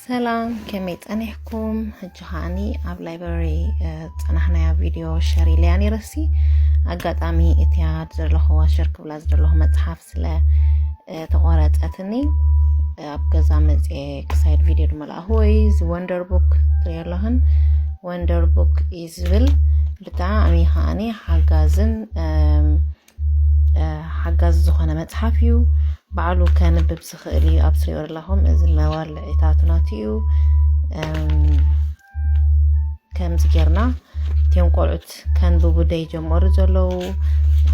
ሰላም፣ ከመይ ጸኒሕኩም? ሕጂ ከዓኒ ኣብ ላይብረሪ፣ እ፣ ጸናሕናያ ቪድዮ ሸር ኢለያ ነይረሲ። ኣጋጣሚ እቲያ ዘለኹዋ ሸር ክብላ ዝደለኹ መጽሓፍ ስለ፣ እ፣ ተቖረጸትኒ፣ እ፣ ኣብ ገዛ መጽኤ ክሳይድ ቪድዮ ድመልኣኹ ወይ እዚ ወንደር ቡክ ትሪኦ ኣለኽን። ወንደር ቡክ እዩ ዝብል ብጣዕሚ ከዓኒ ሓጋዝን፣ እም፣ እ፣ ሓጋዚ ዝኾነ መጽሓፍ እዩ። ባዕሉ ከንብብ ዝኽእል እዩ። ኣብ ስሪኦ ዘለኹም እዚ መዋልዒታቱ ናቱ እዩ። እም፣ ከምዚ ጌርና እቲኦም ቆልዑት ከንብቡ ደይ ጀመሩ ዘለዉ፣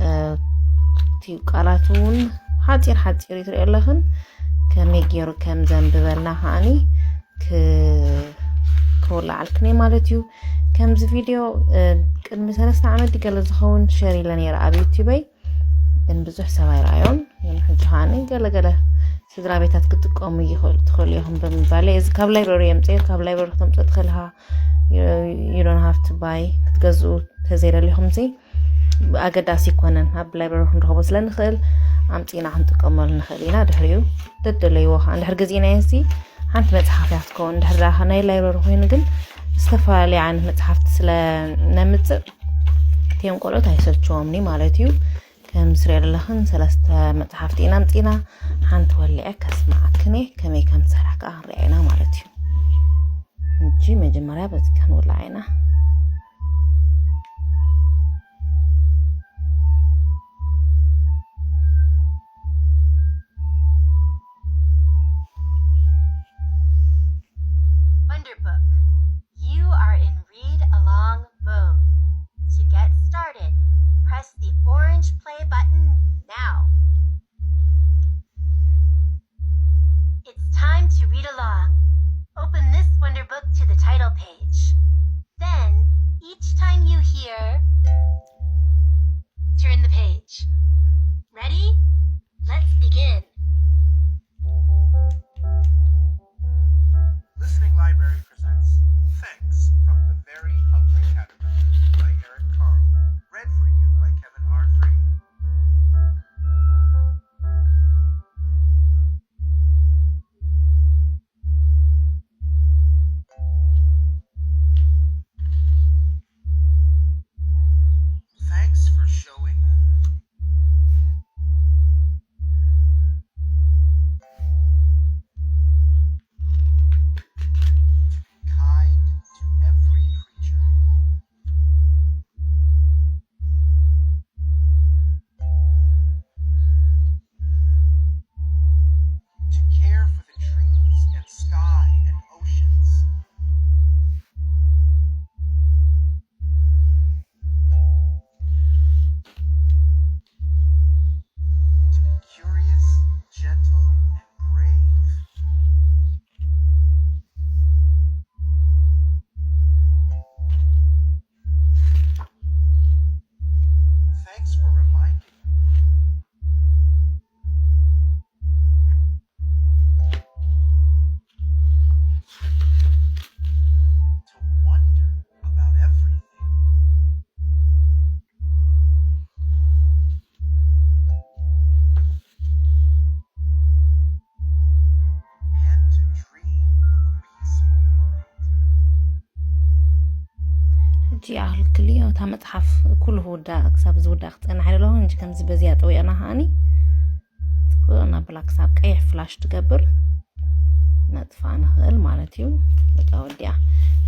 እ፣ እቲ ቃላት እውን ሓጺር ሓጺር እዩ ትሪኦ ኣለኽን። ከመይ ገይሩ ከም ዘንብበልና ከዓኒ ክ-፣ ክውልዓልክን እየ ማለት እዩ። ከምዚ ቪድዮ፣ እ፣ ቅድሚ ሰለስተ ዓመት ድገለ ዝኸውን ሸር ኢለ ነይረ ኣብ ዩቲዩበይ፣ ግን ብዙሕ ሰብ ኣይረኣዮን። ግን ሕጂ ከዓኒ ገለ ገለ ስድራ ቤታት ክጥቀሙ ይኽእል-፣ ትኽእሉ ኢኹም ብምባል እዚ ካብ ላይብረሪ የምፅእ፣ ካብ ላይብረሪ ክተምፅኦ ትኽእል ኢኻ። You, you don't have to buy፣ ክትገዝኡ ተዘይደሊኹም እዚ ኣገዳሲ ይኮነን። ኣብ ላይብረሪ ክንረኽቦ ስለ ንኽእል ኣምፂና ክንጥቀመሉ ንኽእል ኢና። ድሕሪኡ ደደለይዎ ከዓ እንድሕር ገዚእናዮ እዚ ሓንቲ መፅሓፍ እያ ትኸውን። እንድሕር ደኣ ናይ ላይብረሪ ኮይኑ ግን ዝተፈላለዩ ዓይነት መፅሓፍቲ ስለ ነምፅእ እቲኦም ቆልዑት ኣይሰልችዎምኒ ማለት እዩ። ከም ስሪኦ ዘለኽን ሰለስተ መፅሓፍቲ ኢና ኣምፂና። ሓንቲ ወሊዐ ከስምዓክን እየ፣ ከመይ ከም ትሰርሕ ከዓ ክንሪኣ ኢና ማለት እዩ። ሕጂ መጀመርያ በዚ ክንውላዕ ኢና። Wonderbook. You are in read along mode. To get started, press the orange play button now. It's time to read along. Open this Wonderbook to the title page. Then, each time you hear, turn the page. Ready? Let's begin. Listening Library presents Thanks from the Very Hungry Caterpillar by Eric Carle. Read for you by Kevin R. Free. Thanks for showing me. To be kind to every creature. To care for the trees and sky and oceans. To be curious, gentle, and brave. Thanks for reminding me. To wonder about everything. And to dream of a peaceful world. ሕጂ ይኣኽለክልዮ እታ መጽሓፍ ኩሉ ክውዳእ፣ ክሳብ ዝውዳእ ክጸንሕ ኣለኹ። እንጂ ከምዚ በዚያ ጠዊቕና ከዓኒ ጥፍእ እናበላ ክሳብ ቀይሕ ፍላሽ ትገብር ነጥፋ ንኽእል ማለት እዩ። በቃ ወዲኣ።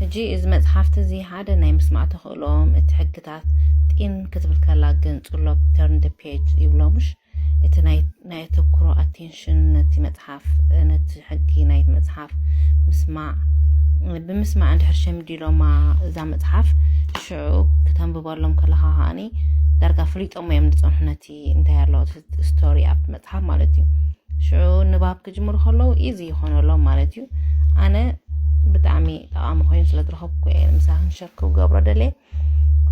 ሕጂ እዚ መጽሓፍቲ እዚ ሓደ ናይ ምስማዕ ተኽእሎም፣ እቲ ሕግታት ጢን ክትብል ከላ ግን ጽሎብ ተርን ደ ፔጅ ይብሎምሽ። እቲ ናይ፣ ናይ ኣተኩሮ ኣቴንሽን ነቲ መጽሓፍ፣ ነቲ ሕጊ ናይቲ መጽሓፍ ምስማዕ፣ ብምስማዕ እንድሕር ሸምዲሎማ እዛ መጽሓፍ ሽዑ ክተንብበሎም ከለኻ ከዓኒ ዳርጋ ፍሊጦሞ እዮም ዝጸንሑ ነቲ እንታይ ኣሎ እቲ ስቶሪ ኣብቲ መጽሓፍ ማለት እዩ። ሽዑ ንባብ ክጅምሩ ከለዉ ኢዚ ይኾነሎም ማለት እዩ። ኣነ ብጣዕሚ ጠቓሚ ኮይኑ ስለ ዝረኸብኩ እየ ምሳኽን ሸር ክገብሮ ደልየ።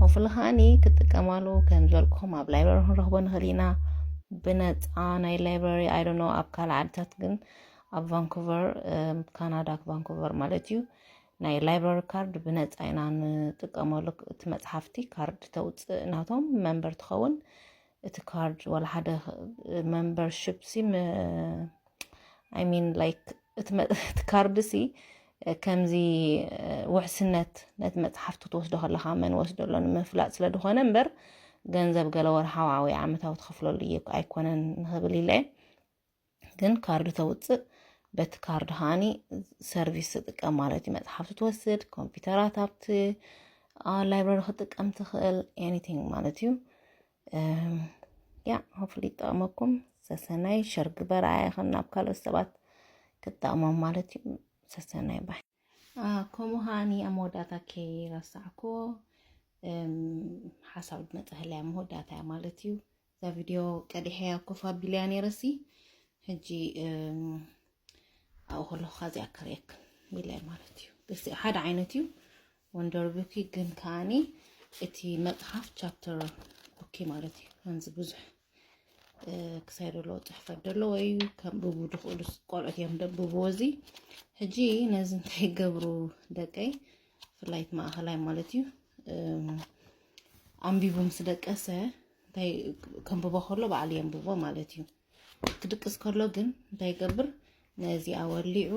ሆፍሊ ከዓኒ ክትጥቀማሉ ከም ዝበልኩኹም ኣብ ላይብረሪ ክንረኽቦ ንኽእል ኢና። ብነፃ ናይ ላይብረሪ፣ I don't know ኣብ ካልእ ዓድታት፣ ግን ኣብ ቫንኩቨር፣ እም፣ ካናዳ ቫንኩቨር ማለት እዩ፣ ናይ ላይብረሪ ካርድ ብነፃ ኢና ንጥቀመሉ። እቲ መፅሓፍቲ ካርድ ተውፅእ ናቶም መምበር ትኸውን። እቲ ካርድ ዋላ ሓደ ክ-፣ መምበርሽፕ ሲ ም-፣ I mean, like፣ እቲ መ-፣ እቲ ካርድ ሲ ከምዚ ውሕስነት ነቲ መፅሓፍቲ ክትወስዶ ከለካ መን ወስዶ ኣሎ ንምፍላጥ ስለ ዝኾነ እምበር፣ ገንዘብ ገለ ወርሓዊ ወይ ዓመታዊ ትኸፍለሉ እዩ ኣይኮነን ንኽብል ኢለ። ግን ካርድ ተውፅእ፣ በቲ ካርድ ከዓኒ ሰርቪስ ትጥቀም ማለት እዩ። መፅሓፍቲ ትወስድ፣ ኮምፒውተራት ኣብቲ ላይብረሪ ክትጥቀም ትኽእል፣ ኤኒቲንግ ማለት እዩ። ያ ሆፍሊ ይጠቕመኩም። ሰሰናይ ሸር ግበር ኣያኸን ናብ ካልኦት ሰባት ክትጠቕሞም ማለት እዩ። ሰሰናይ ባይ። ከምኡ ከዓኒ ኣብ መወዳእታ ከይረሳዕኩዎ ሓሳብ ድመፀ ህላያ መወዳእታ እያ ማለት እዩ። እዛ ቪድዮ ቀዲሐያ ኮፍ ኣቢለያ ነይረሲ። ሕጂ ኣብኡ ከለኹ ካዚኣ ከርእየክን ኢለ ማለት እዩ። ደስ ሓደ ዓይነት እዩ ወንደር ቡኪ፣ ግን ከዓኒ እቲ መፅሓፍ ቻፕተር ቡኪ ማለት እዩ። ከምዚ ብዙሕ ክሳይ ዘለዎ ፅሕፈት ዘለዎ እዩ። ከንብቡ ዝኽእሉ ቆልዑት እዮም ደንብብዎ። እዚ ሕጂ ነዚ እንታይ ገብሩ ደቀይ፣ ፍላይት ማእኸላይ ማለት እዩ። ኣንቢቡ ምስ ደቀሰ እንታይ ከንብቦ ከሎ በዓል የንብቦ ማለት እዩ። ክድቅስ ከሎ ግን እንታይ ይገብር? ነዚኣ ወሊዑ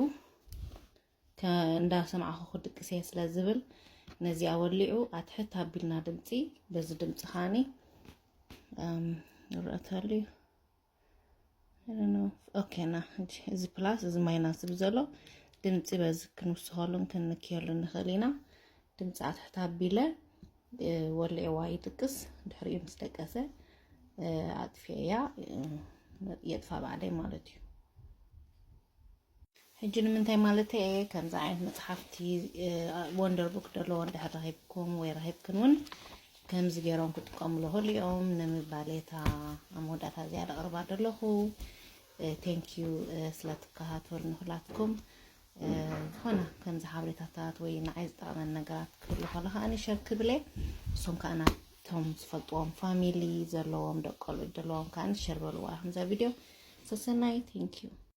እንዳሰማዕኹ ክድቅስ እየ ስለ ዝብል ነዚኣ ወሊዑ ኣትሕት ኣቢልና ድምፂ፣ በዚ ድምፂ ከዓኒ ንረእተሉ እዩ። ኦኬ ና እዚ ፕላስ እዚ ማይናስ ዝብል ዘሎ ድምፂ በዚ ክንውስኸሉን ክንክየሉ ንኽእል ኢና። ድምፂ ኣትሕት ኣቢለ ወሊዕዋ ይድቅስ። ድሕሪኡ ምስ ደቀሰ ኣጥፊኤያ የጥፋ ባዕለይ ማለት እዩ። ሕጂ ንምንታይ ማለት እየ ከምዚ ዓይነት መፅሓፍቲ ወንደር ቡክ ደለዎ እንድሕር ረኺብኩም ወይ ረኺብክን እውን ከምዚ ገይሮም ክጥቀምሉ ክእሉ እዮም ንምባል እየ እታ ኣብ መወዳእታ እዚኣ ደቕርባ ደለኹ። ቴንኪዩ ስለ ትከታተሉ ንኹላትኩም። ዝኾነ ከምዚ ሓበሬታታት ወይ ንዓይ ዝጠቕመን ነገራት ክህሉ ከሎ ከዓኒ ሸር ክብል እየ። እሶም ከዓ ናቶም ዝፈልጥዎም ፋሚሊ ዘለዎም ደቂ ቆልዑ ዘለዎም ከዓኒ ሸር በልዋ ከምዛ ቪድዮ። ሰሰናይ ቴንኪዩ።